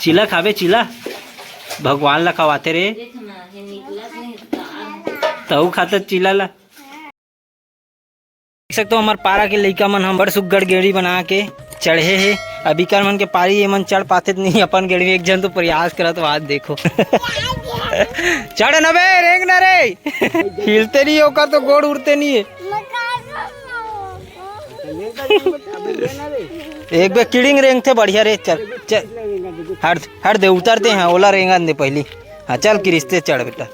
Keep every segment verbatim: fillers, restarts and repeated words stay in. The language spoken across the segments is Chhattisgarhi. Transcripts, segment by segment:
चिला खाबे, चिला। भगवान ला खवाथे रे। देख ना, ये निकलत नहीं, तार। तहू खाता चिला ला। देख सकते हो, हमार पारा के लइका मन हम बड़ सुग्घर गेड़ी बना के चढ़े हे। अब इकर मन के पारी, ये मन चढ़ पाथे त नहीं अपन गेड़ी में। एक झन तो प्रयास करत, बात देखो। चढ़ न बे, रेंग न रे। हिलते नहीं, ओकर तो गोड़ उड़ते नहीं है। एक बे किड़िंग रेंगथे बढ़िया रे। चल, चल, हट, हट दे, उतरते हैं, ओला रेंगन दे पहली। हाँ, चल किरिस, ते चढ़ बेटा।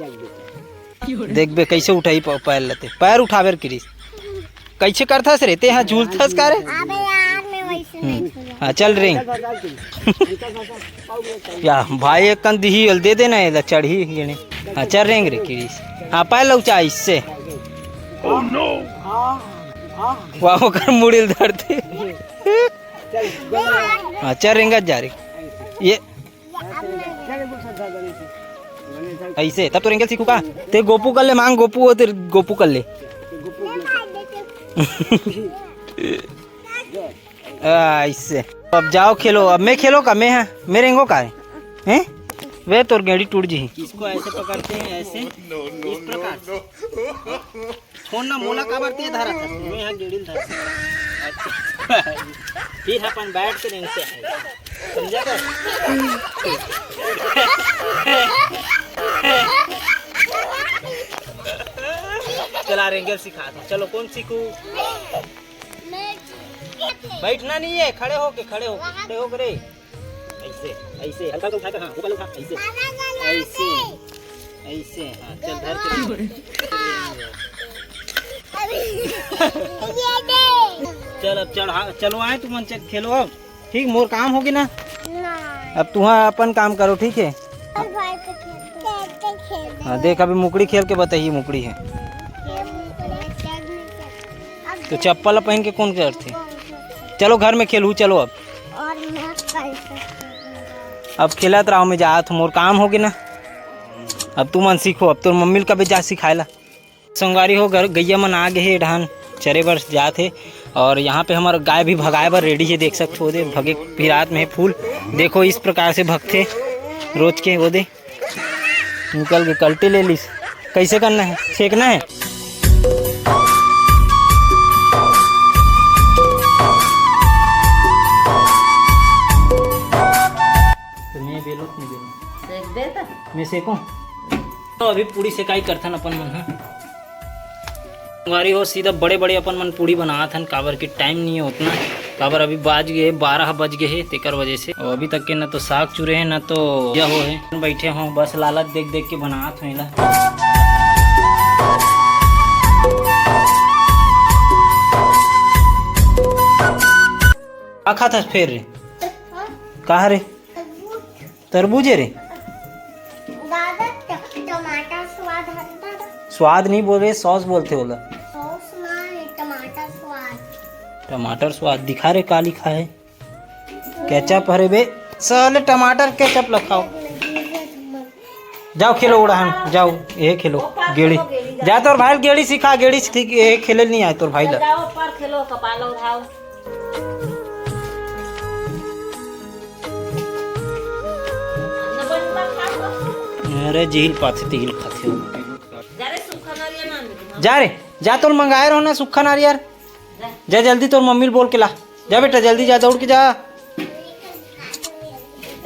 देख बे, कैसे उठाई प-, पैर लते, पैर उठावे रे किरिस। कैसे करथस रे ते? हाँ, झूलथस का रे? अबे यार, मैं वैसे नहीं हम्म। छूला। हाँ, चल रेंग। या भाई, एक कन दिही, ओल दे देना, एला चढ़ी गिने। हाँ, चल रेंग रे किरिस। हाँ, पैर लौचा इससे। वाह, ओकर मुड़िल धरते। हाँ, चल रेंगत जा रे। ये ऐसे, तब तो रेंगल सीखू का? ते गोपू कर ले, मांग गोपू हो, ते गोपू कर ले। आ, ऐसे। अब जाओ खेलो, अब मैं खेलो का, मैं, हाँ, मैं रेंगो का है? हैं? वे तोर गेड़ी टूट जी। इसको ऐसे पकड़ते हैं, ऐसे, इस प्रकार से। छोड़ ना, मोला काबर ते धरत हस? मैं यहाँ गेड़ी ल धरत हस। फिर अपन बैठ के रेंगते हैं, समझा कर? चला, रेंगल सिखा दे। चलो, कौन सीखू? बैठना नहीं है, खड़े होके, खड़े होके, खड़े होके रे। ऐसे, ऐसे, हल्का हल्का उठा कर, हाँ, ऊपर उठा, ऐसे, ऐसे, ऐसे, हाँ, चल, धर के। चल, अब चढ़ा, चलो आए तुमन, चल, खेलो अब। ठीक, मोर काम होगे ना? अब तुहा अपन काम करो, ठीक है? हाँ, देख, अभी मुकड़ी खेल के बताइए, मुकड़ी है। तो चप्पल पहन के कौन करथे? चलो, घर में खेलू, चलो अब। और मैं कैसे खेलूंगा? अब खेलत रहो, मैं जात हूँ, मोर काम होगे ना। अब तुमन सीखो, अब तोर मम्मी ल कबे जा सिखाए ला। संगवारी हो, घर गैया मन आ गे हे, ए डहान चरे बर जात हे। और यहाँ पे हमर गाय भी भगाए बर रेडी हे, देख सकत हो, ओदे भगे फिरात में हे फूल। देखो, इस प्रकार से भगथे रोज के, ओदे निकल के कल्टी ले लिस। कैसे करना है? फेंकना है? तो मैं बेलो कि नहीं बेलो? सेक दे तो। मैं सेकूं? तो अभी पूरी सेकाई करथन अपन मन, हाँ। संगवारी हो, सीधा बड़े बड़े अपन मन पूड़ी बनात हन, काबर कि टाइम नहीं है उतना, काबर अभी बाज गए हे, बारह बज गए हे, तेकर वजह से। और अभी तक के ना तो साग चुरे हे, ना तो या हो हे। बैठे हो, बस लालच देख देख के बनात हो एला। का खात हस फेर रे? कहा रे? तरबूज हे रे? दादा, ट-, टमाटर स्वाद हत्ता। स्वाद नहीं बोले, सॉस बोलथे ओला। सॉस ना, ये टमाटर स्वाद। टमाटर स्वाद दिखा रे, का लिखा है? केचप हरे बे, साले टमाटर केचप ल खाओ। जाओ खेलो उड़ान, जाओ, ये खेलो, गेड़ी। जा तोर भाई ल गेड़ी सिखा, गेड़ी सीख, ये खेले नहीं आए तोर भाई ल। जाओ पर खेलो, कपाल उठाओ। अरे जिहिल पाथे तिहिल खाथे। जा रे, जा रे, जा, तोल मंगाए रहो ना सूखा नारियर। जा जल्दी, तोर मम्मी ल बोल के ला। जा बेटा, जल्दी जा, दौड़ के जा।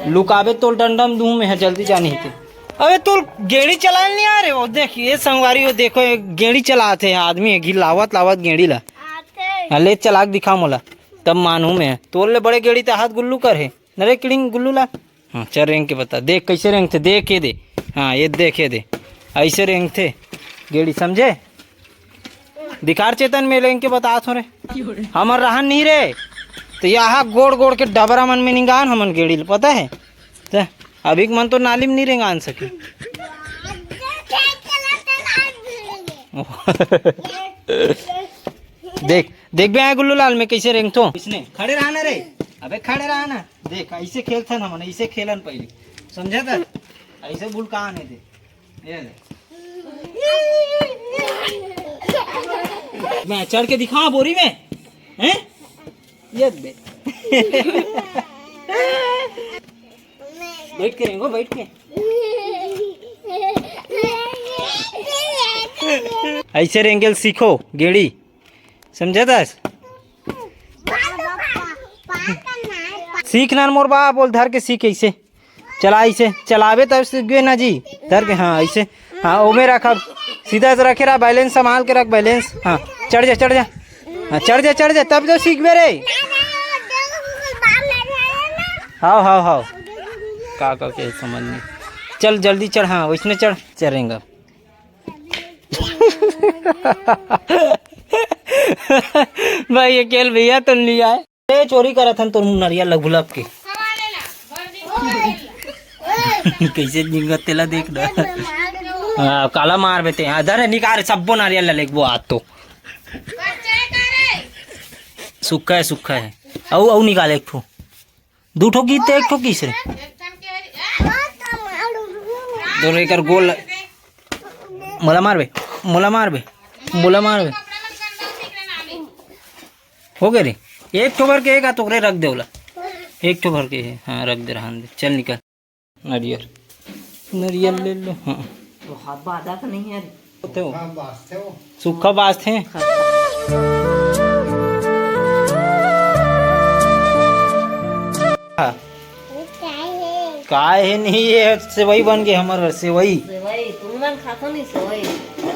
लुकाबे तोल डंडम दूं मैं, जल्दी जा नहीं ते। अबे तोल गेड़ी चलाए नहीं आ रे। वो देख, ये संगवारी, वो देखो, ये गेड़ी चलात हे आदमी, ये घी लावत लावत गेड़ी ला। हाँ, ले चला के दिखा मोला, तब मानहूँ मैं। तोर ले बड़े गेड़ी ते हाथ गुल्लू कर हे। नरे किड़िंग गुल्लू ला। हाँ, चल रेंग के बता, देख कैसे रेंगथे, देख ये दे। हाँ, ये देख, ये दे, ऐसे रेंगथे गेड़ी, समझे? दिखार चेतन, में रेंग के बतात हो रे। हमर रहन नहीं रे, तो यहाँ गोड़ गोड़ के डबरा मन में निंगान हमन गेड़ी ल, पता है? ते अभी के मन तो नाली में नहीं रेंगान सके। देख, देख बे आए गुल्लू लाल, में कैसे रेंगथो। इसने खड़े रहना रे, अबे खड़े रहना। देख, ऐसे खेलथन हमन, ऐसे खेलन पहले, समझा था? ऐसे बुलकान है, देख, ये ले। मैं चढ़ के दिखा बोरी में, हैं? ये बे। बैठ के रेंगो, बैठ के। ऐसे रेंगेल सीखो, गेड़ी। समझे दस? सीख ना मोर बा, बोल धर के सीख ऐसे। चला ऐसे, चलावे तब सीख गे ना जी। धर के, हाँ, ऐसे। हाँ, ओमे रख अब। सीधा से रखे रहा, बैलेंस संभाल के रख, बैलेंस। हाँ, चढ़ जा, चढ़ जा। हाँ, चढ़ जा, चढ़ जा, तब तो सीखबे रे। हाव, हाव, हाव। का, का के समझ नहीं। चल, जल्दी चढ़, हाँ, वैसने चढ़, चढ़ेंगे। भाई, ये केल भैया तो नहीं आए। ए, चोरी करत हन तोर नरियल ल भुलक के। कइसे निंगत तेला देख ना। हाँ, काला मारबे ते। हाँ, धर, निकाल, सब्बो नरियल ल लेगबो आज तो। सुक्खा हे, सुक्खा हे। अउ, अउ निकाल एक ठो। दू ठो किस ते एक ठो किस रे? दोनों एकर गोल। मोला मारबे, मोला मारबे, मोला मारबे। हो गे रे। एक ठो भर के एक आ तोकरे रख दे ओला। एक ठो भर के हे। हाँ, रख दे, रहन दे। चल निकल। नरियल, नरियल ले लो। हाँ। तो हाथ बांधा तो नहीं है। होते हो। हाँ, बांधते हो। सुक्खा बांधते हैं। हाँ। काय हे नहीं, ये सेवई बन गे हमर सेवई। सेवई, तुम मन खाथो नहीं सेवई।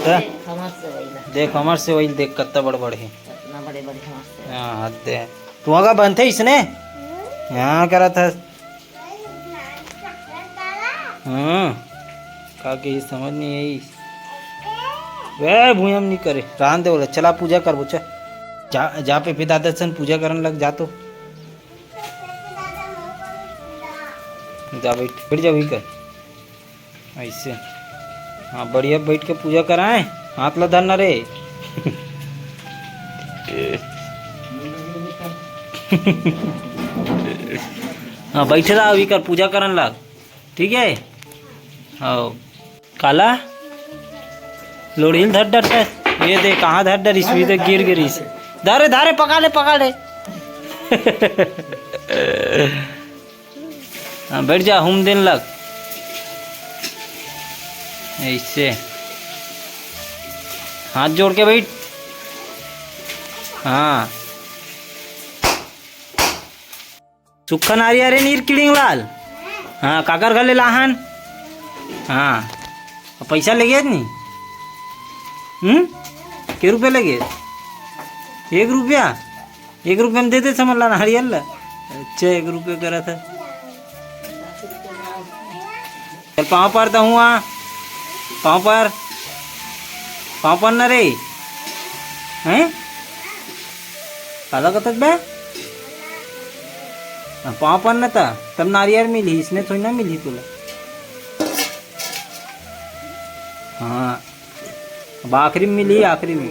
हाँ। देख हमर सेवई ला। देख हमर सेवई देख कत्ता बड़ बड़ हे। कतना बड़े बड़े हमर सेवई। हाँ, हद दे। तू अगा बनथे इसने? हाँ, करत हस। हाँ, का के समझ नहीं आई। ए, भूयम नहीं करे, रहन दे बोले, चला पूजा करबो, चल। जा, जा पे, पे दादा सन पूजा करन लग जा तो। जा बैठ, बैठ जा वही कर। ऐसे। हाँ, बढ़िया बैठ के पूजा कराए। हाथ ला धरना रे। हाँ, बैठे रहा, अभी कर पूजा करन लाग। ठीक है? हाँ। काला? लोढ़ील धर डर। ये दे, कहाँ धर डरिस? भी तो गिर गिरिस। धारे, धारे, पका ले, पका ले। हाँ, बैठ जा, हुम देन लग। ऐसे। हाथ जोड़ के बैठ। हाँ। सुक्खा नारियल रे नीर किड़िंग लाल। हाँ, काकर घर ले लाहन? हाँ। अब पैसा ले गया नहीं? हम्म? के रुपये ले गए? एक रुपया? एक रुपये में दे दे समझ ला नारियल ला। अच्छा, एक रुपये करा था। चल, पाँव पर त हुआ, पाँव पर, पाँव पर न रे, हैं? काला कथक बे? हाँ, पाँव पर न त, तब नारियल मिली, इसने थोड़ी ना मिली तुला। हाँ, अब आखिरी में मिली, आखिरी में।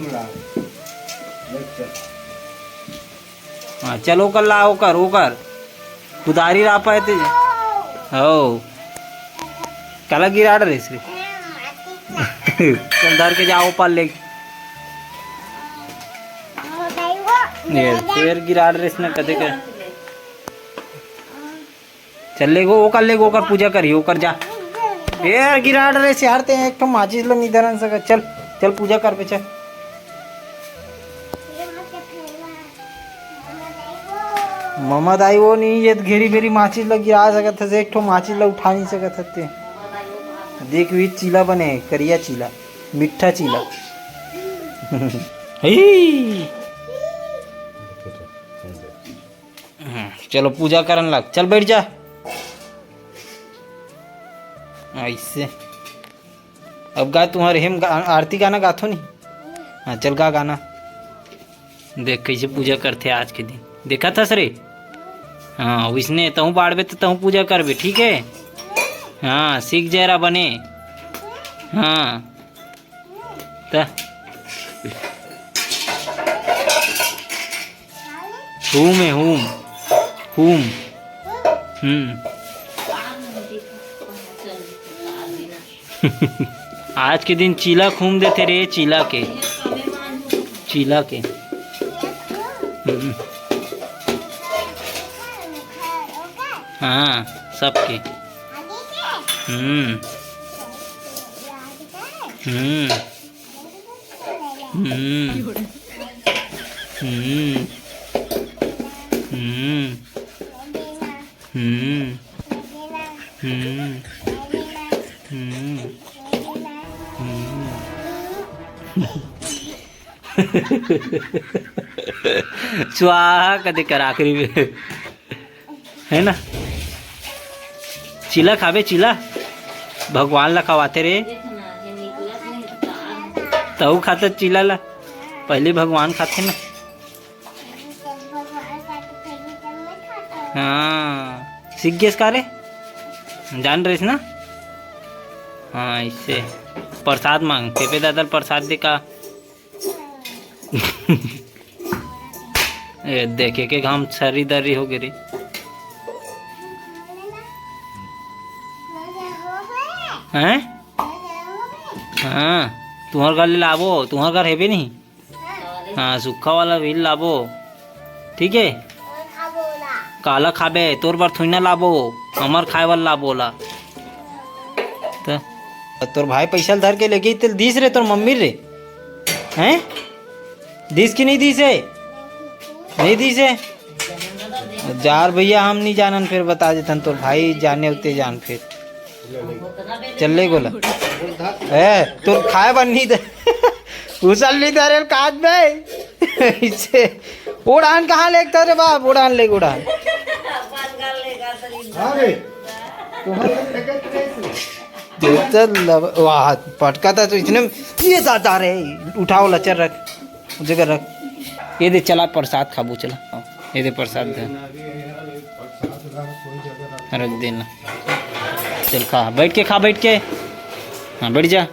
हाँ, चल ओकर ला, ओकर, ओकर। कुदारी रापा है ते। हो। काला गिराड़ रहिस रे। चल धर के जाओ पाल ले। ये फेर गिराड़ रहिस न कदे के। चल ले गो, ओकर ले गो, ओकर पूजा करी, ओकर जा। ए यार, गिराड़ रहिस यार, ते एक ठो माचिस ल नी धरन सकत। चल, चल पूजा कर बे, चल। ममा दाई वो नी, ये घेरी बेरी माचिस ल गिरा सकत हस, एक ठो माचिस ल उठा नी सकत हस ते। देख, भी चीला बने, करिया चीला, मीठा चीला। ही। हम्म, चलो पूजा करन लग, चल बैठ जा। ऐसे अब गा तुम्हारे हेम गा-, आरती गाना गाथो नहीं। हाँ, चल गा गाना। देख कैसे पूजा करथे आज के दिन, देखा था सरे। हाँ, विष्णु तहूँ बाढ़बे तो तहूँ पूजा करबे, ठीक है? हाँ, सीख जरा बने। हाँ। त हूम है, हूम। हूम। हम्म। आज के दिन चीला घूम देथे रे, चीला के। चीला के। हम्म। हाँ, सबके। हम्म। हम्म। हम्म। हम्म। हम्म। हम्म। हम्म। हम्म। हम्म। स्वाहा कदे कर आखिरी में, है ना? चीला खाबे, चीला भगवान ला खवाथे रे। तहू खाता चीला ला, पहले भगवान खाथे ना। हाँ, सीख गेस का रे? जान रहिस ना? हाँ, इससे प्रसाद मांग, पेपे दादा ल प्रसाद दे का। ए, देखे के घाम छरी दरी हो गे रे। हैं? हाँ, तुहर घर ले लाबो, तुहर घर हेबे नहीं। हाँ, सुक्खा वाला भी लाबो, ठीक है। काला खाबे, तोर बर थोड़ी ना लाबो, हमर खाए वाला लाबो ला। त तोर भाई पैसा ल धर के लेगे तेल दिस रे, तोर मम्मी रे, हैं? दिस कि नहीं दिस है? नहीं दिस है। जार भैया, हम नहीं जानन, फिर बता देतन, तोर भाई जाने होते जान फिर। चल ले गोला। ए, तोर खाए बर नहीं दे। उसल नहीं दे रे काज में। इसे उड़ान कहाँ लेगता रे बाप, उड़ान ले उड़ान। अरे, तुम्हारे लगे थे। देवता लब-, वाह, पटका था तो इसने ये दादा रे, उठाओ लचर रख, जगह रख। ये दे चला प्रसाद खाबू, चला। हाँ, ये दे प्रसाद दे। रख देना। चल खा, बैठ के खा, बैठ के। हाँ, बैठ जा।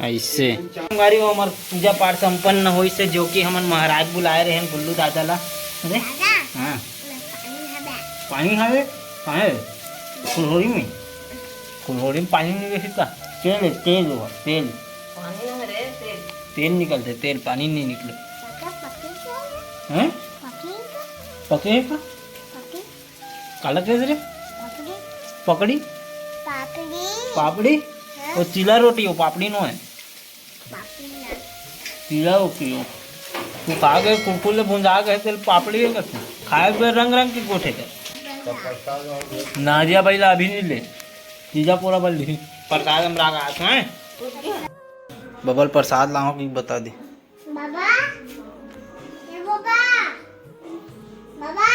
ऐसे। संगवारी हो, हमर पूजा पाठ संपन्न होइस हे, जो कि हमन महाराज बुलाए रहे हैं गुल्लू दादा ला। अरे? दादा, हाँ। मैं पानी खाबे। पानी खाबे? कहाँ है? फुलहोरी में? फुलहोरी में पानी नहीं देखी का? तेल है, तेल हुआ, तेल। पानी है रे, तेल। तेल निकलते, तेल, पानी नहीं निकले। दादा, पकी क्या है? हैं? पकी का? पकी है का? पकी। काला कहे रे? पकड़ी। पकड़ी? पापड़ी। पापड़ी? हाँ। वो चीला रोटी, वो पापड़ी नो है। पापड़ी ना। चीला रोटी हो। तू खा गए, कुरकुरे भुंजा गए, तेल पापड़ी है करते। खाए हुए रंग रंग के गोठे कर। नाजिया भाई ला अभी नहीं ले। तीजा पूरा बल ली। प्रसाद हम राग आत हैं। बबल प्रसाद लाओ कि बता दे। बाबा, ए बाबा, बाबा।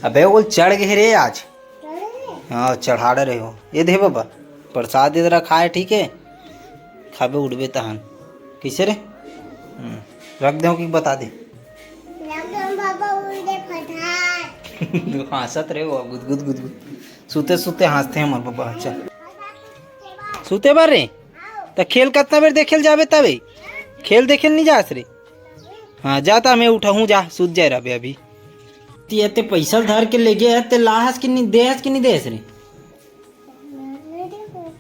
अबे वो चढ़ गए रे आज। चढ़ गए? हाँ, चढ़ा रहे हो। ये दे बाबा, प्रसाद इधर रखा है, ठीक है? खाबे उड़बे तहन। कैसे रे? हम्म, रख दे कि बता दे। रख दे बाबा, उड़े फटाक। तू हंसत रहे हो, गुदगुद गुदगुद। सुते सुते हंसते हैं हमारे बाबा। चल। सुते बर रे? त खेल कतना बेर देखे ल जाबे तबे? खेल देखे ल नहीं जास रे? हाँ, जा त मैं उठाहूँ, जा, सुत जाए रहबे अभी। ती एते पैसा धर के ले गए है, ते लाहस कि नहीं, देहस कि नहीं देहस रे?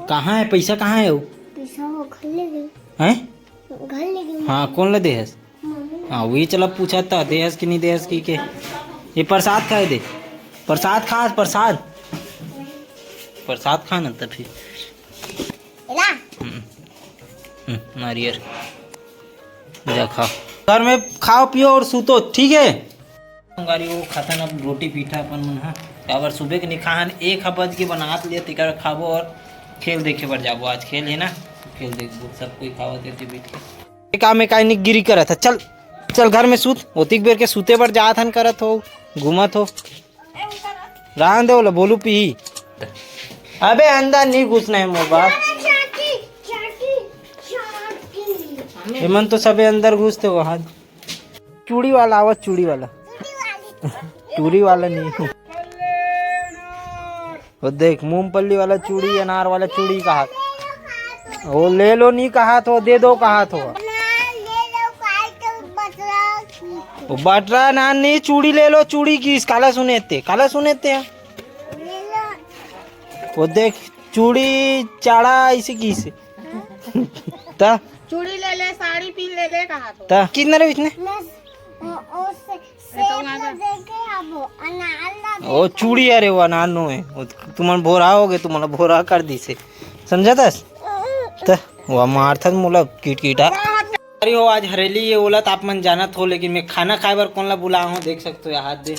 कहाँ है पैसा, कहाँ है वो? पैसा वो घर ले गए। हैं? घर ले गए। हाँ, कौन ले देहस? हाँ, वही चला पूछा था, देहस कि नहीं देहस की के। ये प्रसाद खाए दे, प्रसाद खा, प्रसाद, प्रसाद खा ना तब फिर। एला। हम्म, हम्म, नारियल। जा खा। घर में खाओ पियो और सूतो, ठीक है? गाड़ी वो खाथन अब रोटी पीठा अपन मन हा। काबर सुबह के नहीं खाहन, एक हा बज के बनात ले, तेकर खाबो और खेल देखे बर जाबो। आज खेल है ना, खेल देखबो, सब कोई खावत है बैठ के। का mechanic गिरी करत है। चल, चल घर में सूत। ओतिक बेर के सूते बर जात हन करत हो, घूमत हो। रहन दे ओला, बोलू पीही। अबे अंदर नहीं घुसना है मोर बाप। एमन तो सबे अंदर घुसते हो हाथ। चूड़ी वाला आवत, चूड़ी वाला। चूड़ी वाला नहीं। वो देख, मूंगफली वाला चूड़ी, अनार वाला चूड़ी कहा। वो ले लो नहीं कहा तो, दे दो कहा तो। वो बटरा ना नहीं, चूड़ी ले लो, चूड़ी की काला सुने थे, काला सुने थे। वो देख, चूड़ी चाड़ा इसे की से। ता चूड़ी ले ले, साड़ी पी ले ले कहा तो। ता कितना रे इसने? मैं, ओ, ओ, से, ए, तो सेठ वहाँ को का देखे वो चूड़ी, अरे वो अनार नो है, वो तुमन भोरा होगे, तुमन भोरा कर दिसे, समझा तस? त वो मारथस मोला किटकिटा। अरे हो, आज हरेली ये ओला त आप मन जानत हो, लेकिन मैं खाना खाए बर कौन ला बुलाया हूँ, देख सकते हो, यहाँ दे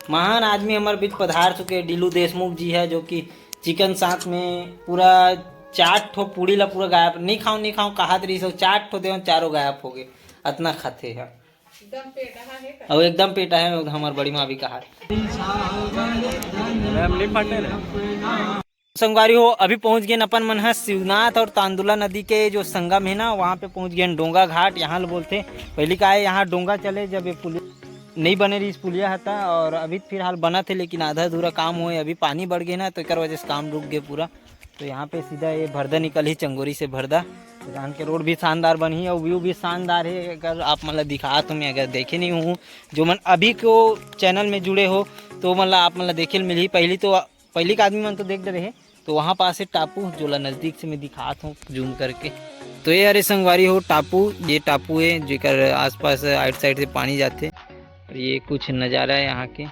महान आदमी हमारे बीच पधार चुके हैं, डीलू देशमुख जी है, जो कि चिकन साथ में पूरा चार ठो पूड़ी ला पूरा गायब, नहीं खाऊं, नहीं खाऊं, कहात रही सो, चार ठो देवन, चारों गायब हो गए, अतना खाते हैं। एकदम पेटा है का? और एकदम पेटा है, हमार बड़ी माँ भी कहा। हम नहीं फटे रहे। संगवारी हो, अभी पहुंच गए अपन मन ह शिवनाथ और तांदुला नदी के जो संगम है ना, वहाँ पे पहुंच गए डोंगा घाट, यहाँ ल बोलते। पहली का है यहाँ डोंगा चले, जब ये पुलिया नहीं बने रही, पुलिया हता, और अभी फिलहाल बना थे, लेकिन आधा अधूरा काम हुए, अभी पानी बढ़ गए ना, तो एक वजह से काम रुक गए पूरा। तो यहाँ पे सीधा ये भरदा निकल ही चंगोरी से भरदा। जान के रोड भी शानदार बनी और व्यू भी शानदार है। अगर आप मतलब दिखा तो मैं अगर देखे नहीं हूँ, जो मन अभी को चैनल में जुड़े हो, तो मतलब आप मतलब देखे मिली। पहली तो पहली का आदमी मन तो देख डरे है, तो वहाँ पास है टापू, जोला नज़दीक से मैं दिखात हूँ जूम करके। तो ये अरे संगवारी हो टापू, ये टापू है जेकर आसपास आइट साइड से पानी जाते। और ये कुछ नज़ारा है यहाँ के।